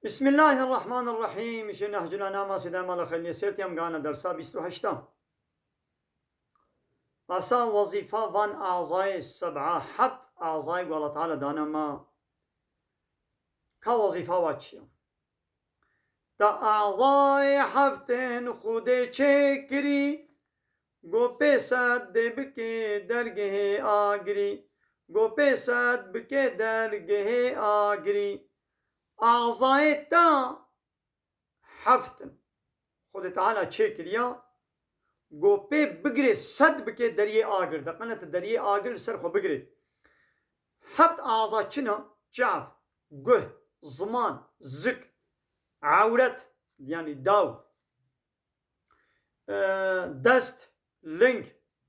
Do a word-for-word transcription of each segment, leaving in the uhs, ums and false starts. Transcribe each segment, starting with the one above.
Bismillahirrahmanirrahîm. Ji Nehcul Enam a sêde mala xeliyê sêrt em gana dersa bîst û heşta. Asa wezîfa van azayê seb'a, heft azayê ku Allah Teala dane me. Ka wezîfa wa çi ye? Te azayê heftin Xwedê çêkirî, go pê sed dê bike dergehê agirî, go pê sed bike dergehê agirî. Azayê te heft in. Xwedê Teala çêkiriya, go pê bigirê sed bike deriyê agir. Deqene tu deriyê agir li ser xwe bigirê. Heft aza çi ne? Çav, guh, ziman, zik, ewret, yanî daw, e, dest, ling.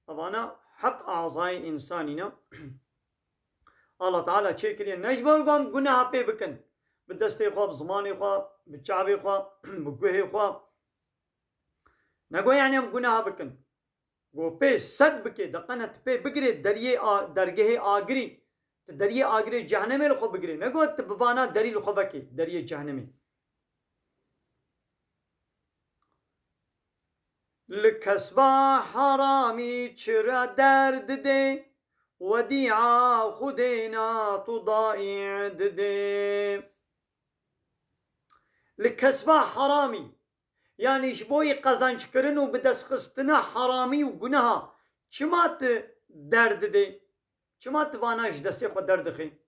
Evana heft azayê însanî ne. Allah Teala çêkiriye ne ji bo ku em guneha pê bikin. Bi destê xwe, bi zimanê xwe, bi çavê xwe, bi guhê xwe. Nego yani em guneha bikin. Go pê sed bike, deqene tu pê bigirê deriyê a-, dergehê agirî. Tu deriyê agirê cehnemê li xwe bigirê. Nego tu bi vana derî li xwe vekê, deriyê cehnemê. Li kesba heramî çi re derdidê, wedîa Xwedê na tu daî didê. Li kesba heramî, yanî ji bo yê qezençkirin û bidestxistina heramî û guneha, çima tu derdidê? Çima tu vana ji destê xwe derdixî?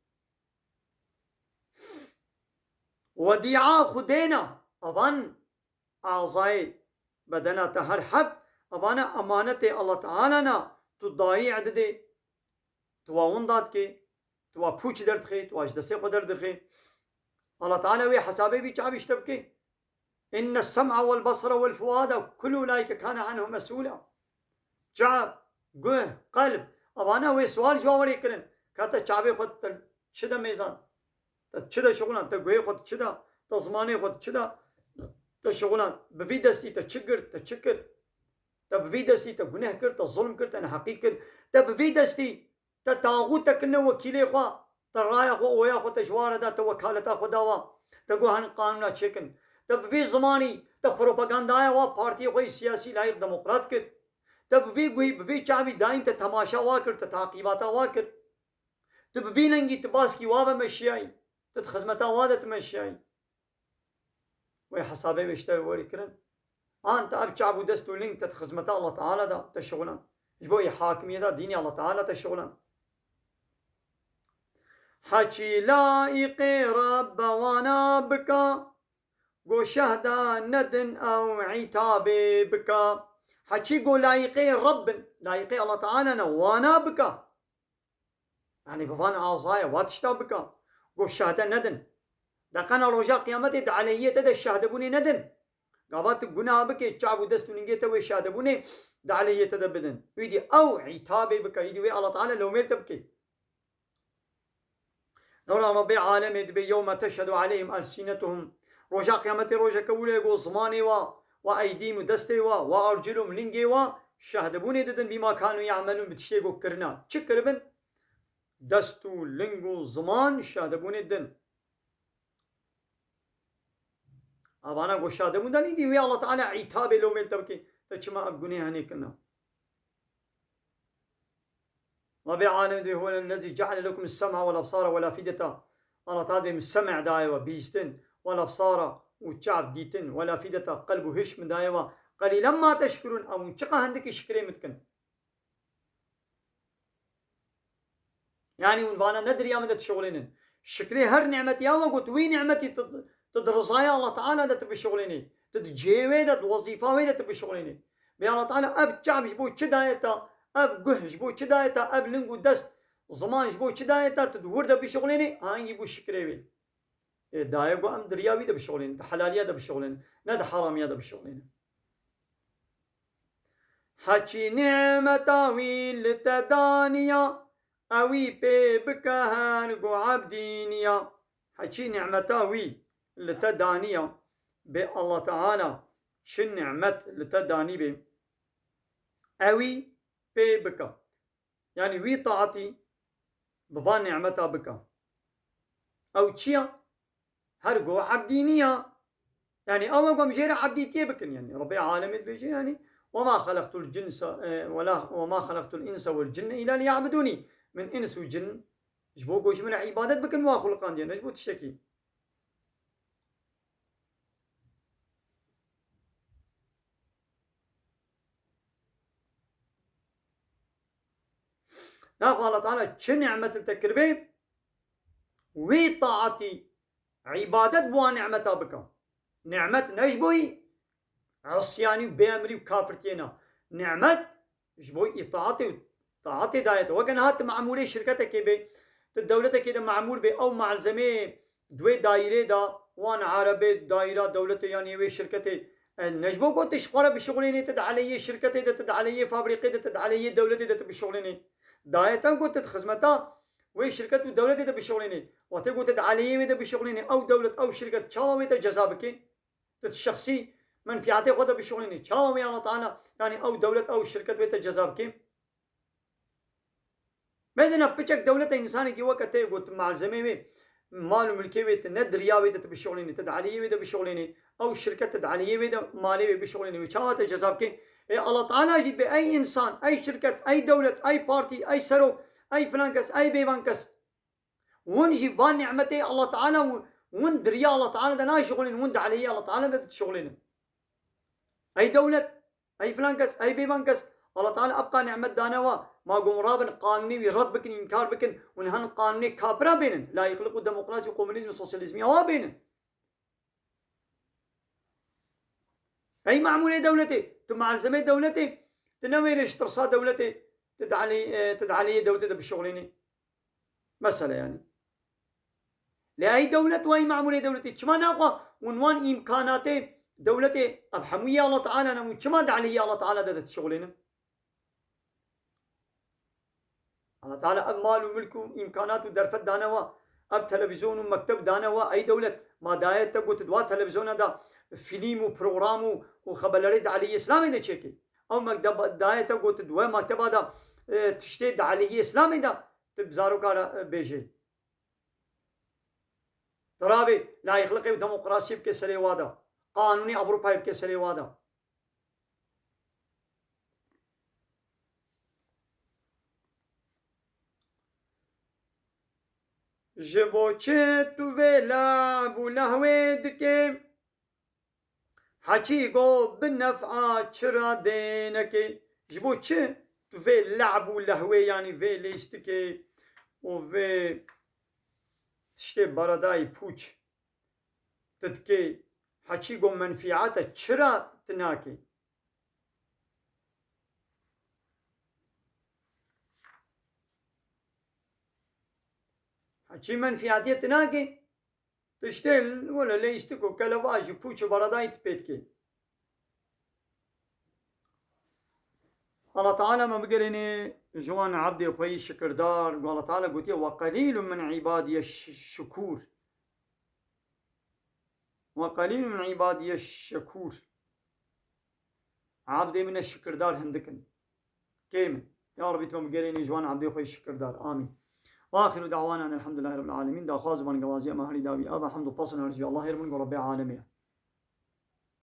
Wedîa Xwedê na, evan azayê bedena te her heft, evana emanetê Allah Teala na, tu dayî didê, tu wa winda dikê, tu wa pûç derdixê, tu wa ji destê xwe derdixê. Allah Teala wê hesabê vî çavî ji te bike. Inne sem'a wel basara wel fuada kullu ulaike kane anhu mesûla. Çav, guh, qelb, evana wê sual ji wan werê kirin. Ka te çavê xwe te çi de mêzan? Te çi de şixulan? Te guhê xwe çi de? Te zimanê xwe çi de? Te şixulan. Bi vî destî te çi girt? Te çi kir? Te bi vî destî te guneh kir, te zulm kir, te neheqî kir. Te bi vî destî te taxût te kirine wekîlê xwe. Te raya xwe, oya xwe te ji wa re da, te wekaleta xwe dawa. Te got herin qanûna çêkin. Te bi vî zimanî te propagandaya wa partiyê xwe yê siyasî layîq demokrat kir. Te bi vî guhî, bi vî çavî daîm te temaşa wa kir, te taqîbata wa kir. Tu bi vî lingî tu baskî wa ve meşiyayî. Tu di xizmeta wa de tu meşiyayî. Wê hesabê wê ji te werî kirin. An te ev çav û dest û ling te di xizmeta Allah Teala de te şixulan. Ji bo yê hakimiyeta dînê Allah Teala te şixulan. Heçî laîqê Rebbe wana bika, go şehda nedin ew îtabê bika. Heçî go laîqê Reb bin, laîqê Allah Teala ne, wana bika. Yanî bi van azaya wa tişta bika. Go şehde nedin. Deqena roja qiyametê di eleyhiyê te de şehdebûnê nedin. Gava tu guneha bikê, çav û dest û lingê te wê şehdebûnê di eleyhiyê te de bidin. Wî dî ew îtabê bike, wî dî wê Allah Teala lewmêl te bike. Nora Rabbê alemê dibê yewme teşhedu aleyhim elsinetuhum. Roja qiyametê rojeke wile go zimanê wa, wa eydîm û destê wa, wa arculum lingê wa, şehdebûnê didin bîma kanu ya'melun bi tiştê go kirina. Çi kiribin? Dest û ling û ziman şehdebûnê din. Avana go şehdebûn de nîdî wê Allah Teala îtabê lomêl te bike. Te çima ev gunê henê kirina? Rabbê alem dê huve lezî ceale lekum sem'a wal absara wal afideta. Allah Teala dê min sem'a daye we, bihîstin, wal absara û çav dîtin, wal afideta qelb û hiş min daye we. Qelîlen ma teşkurûn, ew hûn çiqa hindikî şikrê min dikin. Yanî hûn vana ne di riya min de dişixulênin. Şikrê her nîmetî ya we got, wî nîmetî tu, tu di rizaya Allah Teala de tu bişixulênî. Tu di cihê wê de, di wezîfa wê de tu bişixulênî. Bê Allah Teala ev çav ji bo çi daye te, ev guh ji bo çi daye te, ev ling û dest, ziman ji bo çi daye te, tu di wir de bişixulênî, hangî bû şikrê wê. Ê, daye ku em di riya wî de bişixulênin, di helaliya de bişixulênin, ne di haramiya de bişixulênin. Heçî nîmeta wî li te daniya, ewî pê bike her ku ebdî niya. Heçî nîmeta wî li te daniya, bê Allah Teala çi nîmet li te danî bê, ewî pê bike. Yanî wî taetî bi van nîmeta bike. Ew çi ya? Her go ebdî niya. Yani ew go em jê re ebdîtiyê bikin. Yani Rabbê alemê dibêje yani, "Ve ma xelaqtul cinsa, e, ve la, ve ma xelaqtul insa vel cinne illa liya'budûnî." Min ins û cin ji bo ku ji min re îbadet bikin, wa xuliqandiye, ne ji bo tiştekî. Naxwe Allah Teala çi nimet li te kiribe, wê taetî, îbadet bi wan nimeta bike. Nimet ne ji bo î isyanî û bêemrî û kafirtiyê ne. Nimet ji bo îtaetê û taetê daye te. Weke niha tu memûrê şirketekê bê, tu dewletekê de memûr bê, ew malzemeyê di wê daîrê de, wan erebê daîra dewletê yan yê wê şirketê, e, ne ji bo ku tu ji xwe re bişuxulînî, tu di eleyê şirketê de, tu di eleyê fabrîqê de, tu di eleyê dewletê de tu bişuxulînî. Daye te ku tu di xizmeta wê şirket û dewletê de bişuxulînî. Wextê ku tu di eleyê wê de bişuxulînî, ew dewlet, ew şirket çawa wê te ceza bike? Tu di şexsî menfîatê xwe de bişuxulînî. Çawa wê Allah Teala, yani ew dewlet, ew şirket wê te ceza bike? Mesela piçek dewlete, însanekî weke te yê ku tu malzemê wê, mal û milkê wê, tu ne di riya wê de tu bişuxulînî, tu di eleyê wê de bişuxulînî, ew şirket tu di eleyê wê de malê wê bişuxulînî, wê çawa te ceza bike? Ê Allah Teala jî dibe, ey însan, ey şirket, ey dewlet, ey partî, ey serok, ey filan kes, ey bêvan kes. Hûn jî van nimetê Allah Teala û hûn di riya Allah Teala de naşixulînin, hûn di eleyê Allah Teala de dişixulînin. Ey dewlet, ey filan kes, ey bêvan kes, Allah Teala ebqa nimet dane wa, ma got rabin qanûnê wî red bikin, înkar bikin, hûn hin qanûnê kapira bênin, layîqlik û demokrasî û komunîzm û sosyalîzmiya wa bênin. Ey memûrê dewletê, tu malzemê dewletê, tu newêrê ji tirsa dewletê, tu di elê-, e, tu di eleyê dewletê de bişuxulînî. Mesela yani. Lê ey dewlet û ey memûrê dewletê, çima naxwe hûn wan îmkanatê dewletê, ev hemû yê Allah Teala ne, hûn çima di eleyê Allah Teala de dişuxulînin? Allah Teala ev mal û milk û îmkanat û derfet dane wa, ev televîzyon û mekteb dane wa, ey dewlet, ma daye te got di wa televîzyona de fîlm û program û, û xeberlerê di eleyê Îslamê de çêkê. Ew mekteb daye te got di we mekteba de, e, tiştê di eleyê Îslamê de tu bi zaroka re, e, bêjê. Tu rabê layîqliqê û demokrasiyê bike serê wa de. Qanûnê Ewropayê bike serê wa de. Ji bo çi tu vê le'b û lehwê dikê? Heçî go bi nef'a çira dê nekê? Ji bo çi tu vê le'b û lehwê, yanî vê lêstikê û vê tiştê baradayî pûç tu dikê? Heçî go menfîata çira tu nakê? Heçî menfîatiyê tu nakê? Tiştê wele lêstik û kelevaj û pûç û baradayî tu pê dikê. Allah Teala me bigerêne ji wan ebdê xwe yî şikirdar. Û Allah Teala gotiye, "Ve qelîlun min îbadiye ş-, şukûr." "Ve qelîlun min îbadiye şekûr." Ebdê min e şikirdar hindik in. Kêm in. Ya Rebî, tu me bigerêne ji wan ebdê xwe yî şikirdar. Amîn. Ve axiru da'wana elhamdülillahi rabbil alemin. Daxwaz û bangewaziya me herî dawî ava hemd û pesn her ji Allahê re bin ku Rebbê alemê ye.